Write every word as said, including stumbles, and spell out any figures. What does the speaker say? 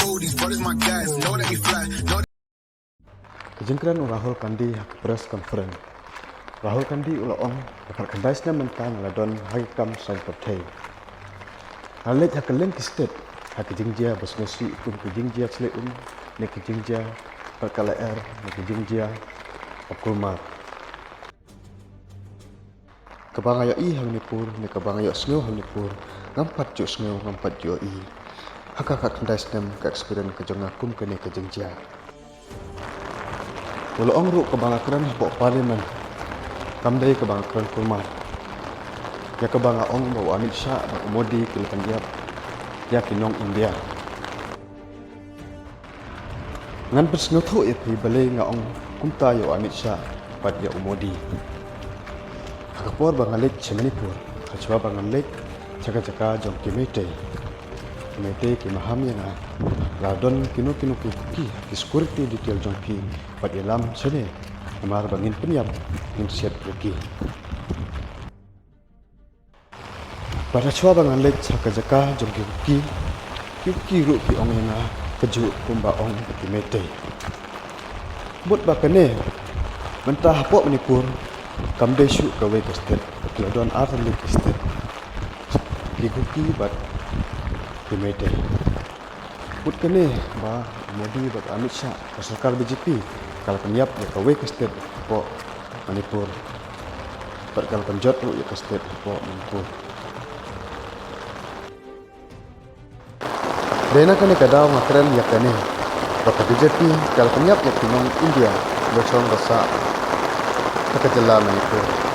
Oh, these brothers my guys, know that we fly, know Ka jingkren u Rahul Gandhi ha ka press conference. Rahul Gandhi u la ong ba khatkhyndai snem mynta nga la don ha ki kam saiñ pyrthei. Nga la leit ha kylleng ki state ha ka jingjia ba sngewsih kum ka jingjia chleh um ne ka jingjia bad ka lyer ne ka jingjia ba kulmar. Kaba nga ïohi ha Manipur ne kaba nga ïohsngew ha Manipur, ngam pat ju sngew, ngam pat ju ïohi ha ka khatkhyndai snem ka experience ka jong nga kum kane ka jingjia. U la ong ruh kaba nga kren hapoh Parliament kam dei kaba nga kren kulmar ïa kaba nga ong ba u Amit Shah bad u Modi ki la pynïap ïa ki nong India. Ngan pynsngewthuh ïa phi balei nga ong kumta ïa u Amit Shah bad ïa u Modi. Ha ka por ba nga leit sha Manipur, hashwa ba nga leit sha ka jaka jong ki Meitei, ki Meitei ki maham ïa nga. La don kino kino ki Kuki, ki security detail jong ki bad ïalam shane, namar ba ngin pynïap, ngin siat ïa ki. Bad hashwa ba nga leit sha ka jaka jong ki Kuki, ki Kuki ruh ki ong ïa nga kajuh kumba ong ki Meitei. Mut ba kane, mynta hapoh Manipur kam dei shuh kawei ka state, ki la don ar tylli ki state, ki Kuki bad ki Meitei. Mut kane ba Modi bad Amit Shah, ka sorkar B J P ka la pynïap ïa kawei ka state hapoh Manipur bad ka la pynjot ruh ïa ka state hapoh Manipur. Dei na kane ka daw nga kren ïa kane ba ka B J P ka la pynïap ïa ki nong India ba shong ba sah ha ka jylla Manipur.